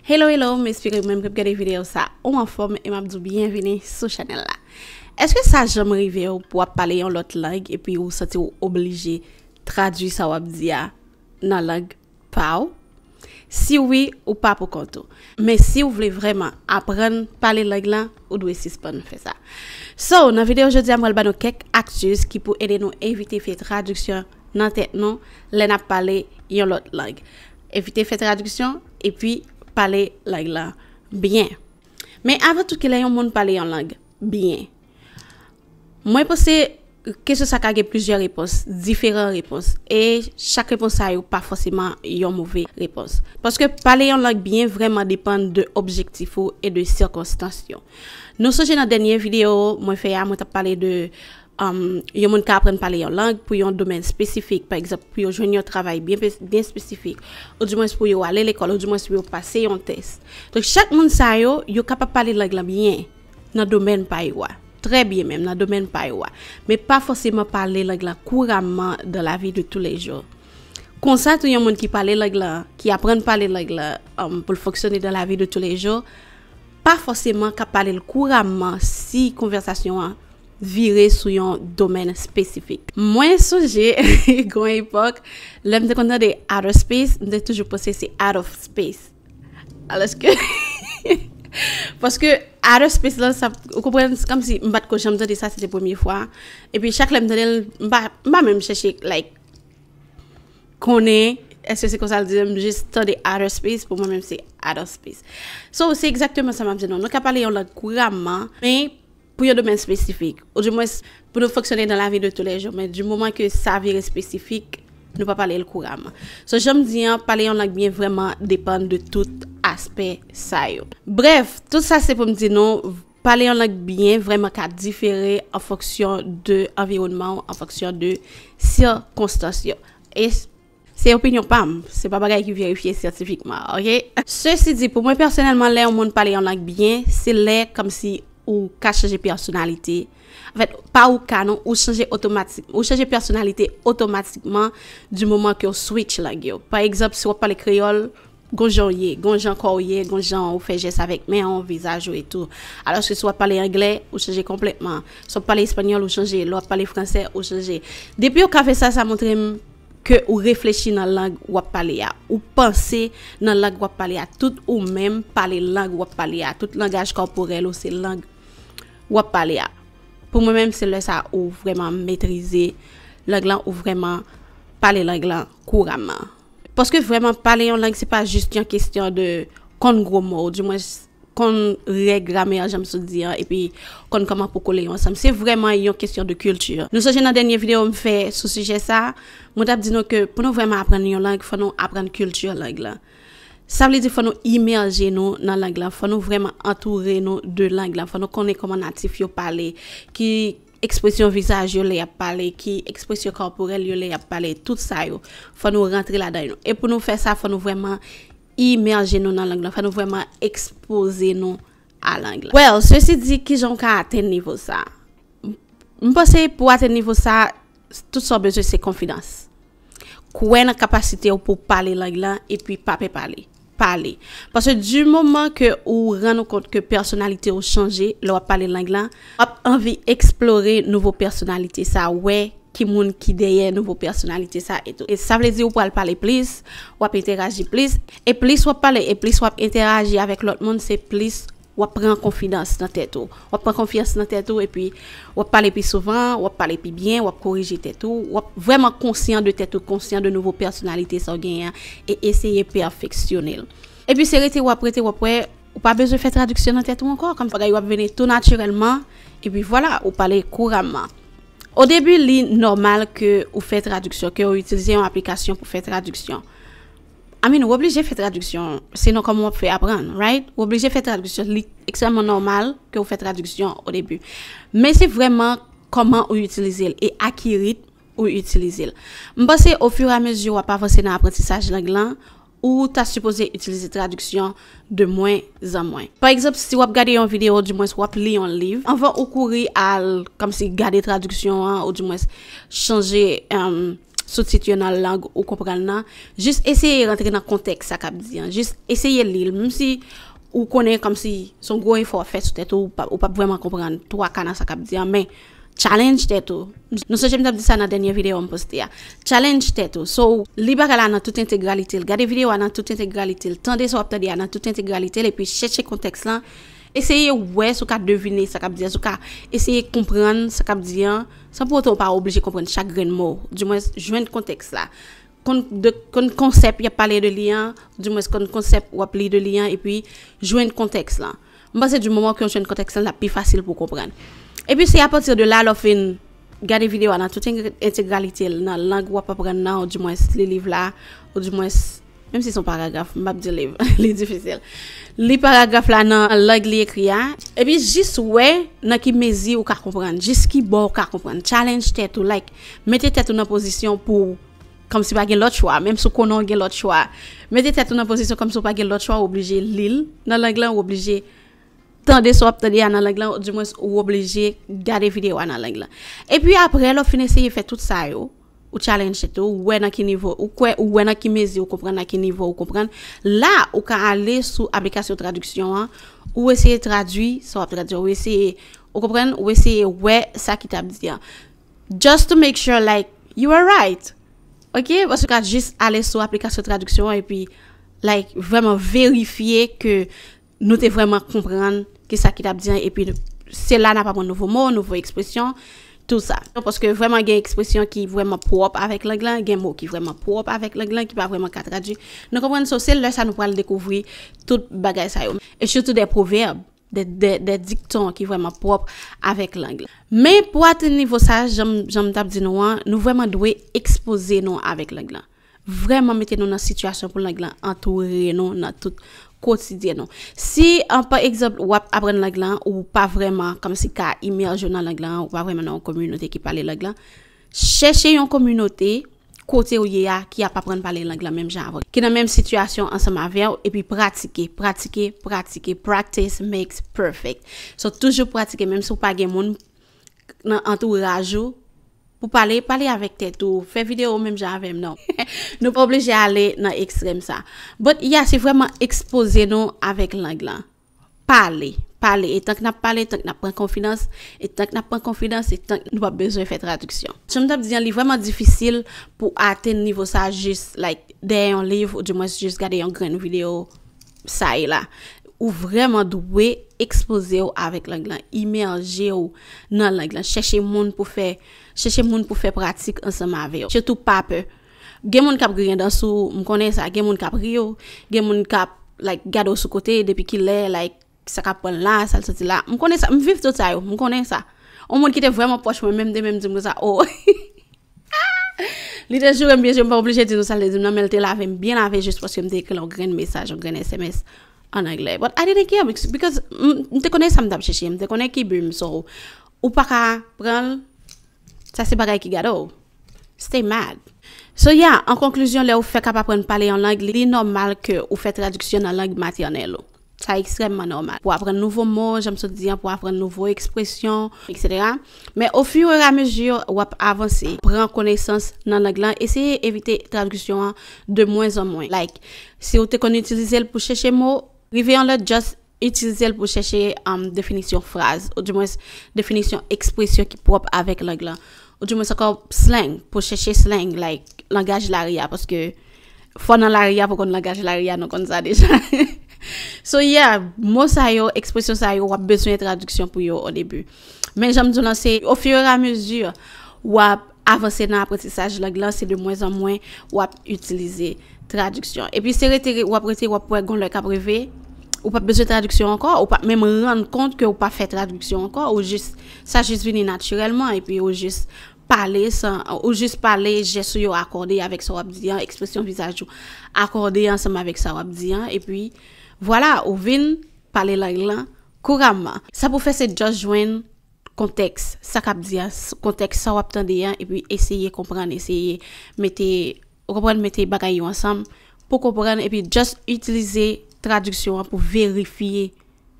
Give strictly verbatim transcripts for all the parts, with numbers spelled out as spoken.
Hello, hello, m espere ou menm k ap gade videyo sa, ou anfòm e m ap di w byenvini sou chanèl la. Èske sa janm rive w pou w ap pale yon lòt lang epi ou santi w oblije tradui sa w ap di a nan lang pa w? Si wi, ou pa pou kont ou. Men si w vle vrèman aprann pale lang lan, ou dwe sispann fè sa. So, nan videyo jodi a, m pral ba nou kèk astis ki pou ede nou evite fè tradiksyon nan tèt nou lè n ap pale yon lòt lang. Evite fè tradiksyon epi pale lang lan byen. Men avan tout, kilè yon moun pale yon lang byen? Mwen panse kesyon sa ka gen plizyè repons, diferan repons, e chak repons sa yo pa fòseman yon move repons. Paske pale yon lang byen vrèman depann de objektif ou e de sikonstans yo. Nou sonje nan dènye videyo mwen fè a, mwen t ap pale de um, yon moun ka aprann pale yon lang pou yon domèn espesifik, pa egzanp, pou yo jwenn yon travay byen, byen espesifik, oudimwens pou yo ale lekòl, oudimwens pou yo pase yon tès. Donk, chak moun sa yo, yo kapab pale lang lan byen nan domèn pa yo a. Trè byen menm, nan domèn pa yo a. Men pa fòseman pale lang lan kouramman dans la vie de tous les jours. Konsa tou, yon moun ki pale lang lan, ki aprann pale lang lan, um, pou l fonksyone dans la vie de tous les jours, pa fòseman ka pale l kouramman si konvèsasyon an vire sou yon domèn espesifik. Mwen sonje, gon epòk, lè m te konn tande outer space, m te toujou panse se out of space. Alòske, paske outer space lan, sa, ou konprann, se kòmsi m pa t ko janm tande sa, se te premye fwa. Epi chak lè m tande l, m pa, m pa menm chèche, like, konnen, èske se konsa l di, m jis tande outer space, pou mwen menm se out of space. So, se egzakteman sa m ap di nou. Nou ka pale yon lang kouramman, men pou yon domèn espesifik. Oudimwens, pou nou fonksyone dans la vie de tous les jours, men du moment que sa vire espesifik, nou pa pale l kouramman. So, jan m di an, pale yon lang byen vrèman depann de tout aspè sa yo. Brèf, tout sa se pou m di nou, pale yon lang byen vrèman ka difere an fonksyon de anviwònman w, an fonksyon de sikonstans yo. E s-, se opinyon pa m, se pa bagay ki verifye syantifikman, oke? Sesi di, pou mwen pèsonèlman, lè yon moun pale yon lang byen, se lè kòmsi ou ka chanje pèsonalite. Anfèt, pa ou ka non, ou chanje otomatik, ou chanje pèsonalite otomatikman du moment que w switch lang yo. Pa egzanp, si w ap pale kreyòl, gon jan w ye, gon jan kò w ye, gon jan w fè jès avèk men w, vizaj ou e tou. Alòske si w ap pale anglè, ou chanje konplètman. Si w ap pale espanyòl, ou chanje. Lè w ap pale fransè, ou chanje. Depi w ka fè sa, sa montre m ke ou reflechi nan lang w ap pale a. Ou panse nan lang w ap pale a. Tout ou menm pale lang w ap pale a. Tout langaj kòporèl ou se lang w ap pale a. Pou mwen menm, se lè sa ou vrèman metrize lang lan, ou vrèman pale lang lan kouramman. Paske vrèman pale yon lang, se pa jis yon kesyon de konn gwo mo, oudimwens konn règ gramè an, jan m sot di an, epi konn kòman pou kole yo ansanm. Se vrèman yon kesyon de kilti. Nou sonje nan dènye videyo m fè sou sijè sa, mwen t ap di nou ke pou nou vrèman aprann yon lang, fò nou aprann kilti lang lan. Sa vle di fò nou imèje nou nan lang lan, fò nou vrèman antoure nou de lang lan, fò nou konnen kòman natif yo pale, ki ekspresyon vizaj yo lè y ap pale, ki ekspresyon kòporèl yo lè y ap pale, tout sa yo, fò nou rantre ladan yo. E pou nou fè sa, fò nou vrèman imèje nou nan lang lan, fò nou vrèman ekspoze nou a lang lan. Well, sesi di, kijan w ka atenn nivo sa? M panse pou atenn nivo sa, tout sa w bezwen se konfidans. Kwè nan kapasite w pou pale lang lan epi pa pè pale. Pale. Paske du moment ke ou rann ou kont ke pèsonalite w chanje lè w ap pale lang lan, w ap anvi eksplore nouvo pèsonalite sa, wè ki moun ki dèyè nouvo pèsonalite sa e tou. E sa vle di ou pral pale plis, w ap entèraji plis, e plis w ap pale, e plis w ap entèraji avèk lòt moun, se plis w ap pran konfidans nan tèt ou. W ap pran konfyans nan tèt ou, epi w ap pale pi souvan, w ap pale pi byen, w ap korije tèt ou, w ap vrèman konsyan de tèt ou, konsyan de nouvo pèsonalite sa w genyen an, e eseye pèfeksyone l. Epi se rete w ap rete, w ap wè, ou pa bezwen fè tradiksyon nan tèt ou ankò, kòm bagay yo ap vini tou natirèlman, epi vwala, ou pale kouramman. O debi, li nòmal ke ou fè tradiksyon, ke ou itilize yon aplikasyon pou fè tradiksyon. I mean, ou oblije fè tradiksyon, sinon kòman w ap fè aprann, right? Ou oblije fè tradiksyon, li ekstrèmman nòmal ke ou fè tradiksyon o debi. Men se vrèman kòman ou itilize l e a ki ritm ou itilize l. M panse, ofiramezi w ap avanse nan aprantisaj lang lan, ou ta sipoze itilize tradiksyon de mwen an mwen. Pa egzanp, si w ap gade yon videyo, dimwens w ap li yon liv, anvan ou kouri al kòmsi gade tradiksyon an, ou dimwens chanje, um, soutit yo nan lang ou konprann nan. Jis eseye rantre nan kontèks sa k ap di an. Jis eseye li l. Menm si ou konnen kòmsi se yon gwo efò w ap fè sou tèt ou, ou p ap, ou p ap vrèman konprann twa ka nan sa k ap di an, men challenge tèt ou. Nou sonje m t ap di sa nan dènye videyo m poste a. Challenge tèt ou. So, li bagay la nan tout entegralite l. Gade videyo a nan tout entegralite l. Tande sa w ap tande a nan tout entegralite l, epi chèche kontèks lan. Eseye wè si w ka devine sa k ap di an, si w ka eseye konprann sa k ap di an, san pou otan w pa oblije konprann chak grenn mo. Dimwens, jwenn kontèks la. Konn de, konn konsèp y ap pale de li an, dimwens konn konsèp w ap li de li an, epi jwenn kontèks lan. M panse di moman ke w jwenn kontèks lan, l ap pi fasil pou w konprann. Epi se apati de la, lè w fin gade videyo a nan tout en-, entegralite l, nan lang w ap aprann nan, ou dimwens li liv la, ou dimwens, menm si se yon paragraf, m p ap di liv, li difisil. Li paragraf la nan lang li ekri a, epi jis wè nan ki mezi ou ka konprann, jis ki bò ou ka konprann. Challenge tèt ou, like, mete tèt ou nan pozisyon pou w kòmsi pa gen lòt chwa, menm si w konnen w gen lòt chwa. Mete tèt ou nan pozisyon kòmsi w pa gen lòt chwa, ou oblije li l nan lang lan, ou oblije tande sa w ap tande a nan lang lan, dimwens ou oblije gade videyo a nan lang lan. Epi apre, lè w fin eseye fè tout sa yo, ou challenge tèt ou, ou wè nan ki nivo, ou kwè, ou wè nan ki mezi ou konprann, nan ki nivo ou konprann. La, ou ka ale sou aplikasyon tradiksyon an, ou eseye tradui sa w ap tradui, ou eseye, ou konprann, ou eseye wè sa ki t ap di an. Just to make sure, like, you are right. Ok? Paske w ka jis ale sou aplikasyon tradiksyon an epi, like, vrèman verifye ke nou te vrèman konprann ki sa ki t ap di an, epi se la n ap aprann nouvo mo, nouvo ekspresyon, tou sa. Paske vrèman gen ekspresyon ki vrèman pwòp avèk lang lan, gen mo ki vrèman pwòp avèk lang lan, ki pa vrèman ka tradui. Nou konprann, so, se lè sa nou pral dekouvri tout bagay sa yo. E sitou de pwovèb, de, de, de dikton ki vrèman pwòp avèk lang lan. Men pou atenn nivo sa, jan m, jan m t ap di nou an, nou vrèman dwe ekspoze nou avèk lang lan. Vrèman mete nou nan sitiyasyon pou lang lan antoure nou nan tout kotidyen nou. Si, an, pa egzanp, w ap aprann lang lan, ou pa vrèman kòmsi ka imèje w nan lang lan, ou pa vrèman nan yon kominote ki pale lang lan, chèche yon kominote kote w ye a ki ap aprann pale lang lan menm jan avè w, ki nan menm sitiyasyon ansanm avè w, epi pratike, pratike, pratike, practice makes perfect. So, toujou pratike, menm si w pa gen moun nan antouraj ou, pou pale, pale avèk tèt ou, fè videyo menm jan avè m non. Nou pa oblije ale nan ekstrèm sa. But yeah, se vrèman ekspoze nou avèk lang lan. Pale, pale. E tank n ap pale, tank n ap pran konfidans, e tank n ap pran konfidans, e tank nou p ap bezwen fè tradiksyon. Jan m t ap di an, li vrèman difisil pou atenn nivo sa jis, like, dèyè yon liv, ou dimwens jis gade yon grenn videyo, sa e la. Ou vrèman dwe ekspoze w avèk lang lan, imèje w nan lang lan, chèche moun pou fè, chèche moun pou fè pratik ansanm avè w. Sitou pa pè. Gen moun k ap griyen dan sou w, m konnen sa, gen moun k ap ri w, gen moun k ap, like, gade w sou kote, depi kilè, like, sa k ap pran l la, sa l soti la. M konnen sa, m viv tout sa yo, m konnen sa. Yon moun ki te vrèman pwòch mwen, menm te menm di m konsa, oh. Li te joure m byen, je m pa oblije di nou sa l te di m nan, men l te lave m byen lave jis paske m te ekri l yon grenn mesaj, yon grenn S M S an anglè. But I didn't care because, because m, m te konnen sa m t ap chèche, m te konnen ki bi m, so, ou pa ka pran l, sa se bagay ki gade w. Stay mad. So yeah, an konklizyon, lè ou fèk ap aprann pale yon lang, li nòmal ke ou fè tradiksyon nan lang matènèl ou. Sa ekstrèmman nòmal. Pou aprann nouvo mo, jan m sot di an, pou aprann nouvo ekspresyon, etsetera. Men ofiramezi w ap avanse, pran konesans nan lang lan, eseye evite tradiksyon an de mwen an mwen. Like, si w te konn itilize l pou chèche mo, rive yon lè, just itilize l pou chèche, um, definisyon fraz, oudimwens definisyon ekspresyon ki pwòp avèk lang lan. Oudimwens ankò, slang, pou chèche slang, like, langaj lari a, paske fò nan lari a pou konn langaj lari a, nou konn sa deja. So, yeah, mo sa yo, ekspresyon sa yo, w ap bezwen tradiksyon pou yo o debi. Men jan m di w lan, se ofiramezi w ap avanse nan aprantisaj lang lan, se de mwen an mwen w ap itilize tradiksyon. Epi se rete, w ap rete, w ap wè gon lè k ap rive, ou p ap bezwen tradiksyon ankò, ou p ap menm rann kont ke w pa fè tradiksyon ankò, ou jis, sa jis vini natirèlman, epi ou jis pale san, ou jis pale, jès ou yo akòde avèk sa w ap di an, ekspresyon vizaj ou akòde ansanm avèk sa w ap di an, epi vwala, ou vin pale lang lan kouramman. Sa pou fè se just jwenn kontèks, sa k ap di an, s-, kontèks sa w ap tande an, epi eseye konprann, eseye mete, ou konprann, mete bagay yo ansanm pou konprann, epi just itilize tradiksyon an pou verifye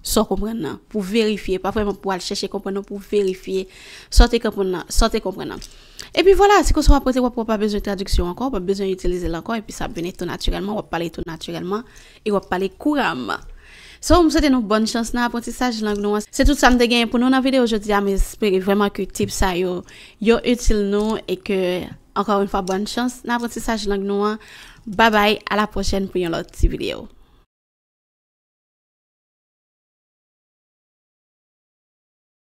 sa w konprann nan, pou verifye, pa vrèman pou al chèche konprann nan, pou verifye sa w te konprann nan, sa w te konprann nan. Epi vwala, se konsa w ap rete, w ap, w ap pa bezwen tradiksyon ankò, w ap bezwen itilize l ankò, epi sa ap vini tou natirèlman, w ap pale tou natirèlman, e w ap pale kouramman. So, m swete nou bòn chans nan aprantisaj lang nou an. Se tout sa m te genyen pou nou nan videyo jodi a, m espere vrèman ke tip sa yo, yo itil nou e ke, ankò yon fwa, bòn chans nan aprantisaj lang nou an. Babay, a la pwochèn pou yon lòt ti videyo.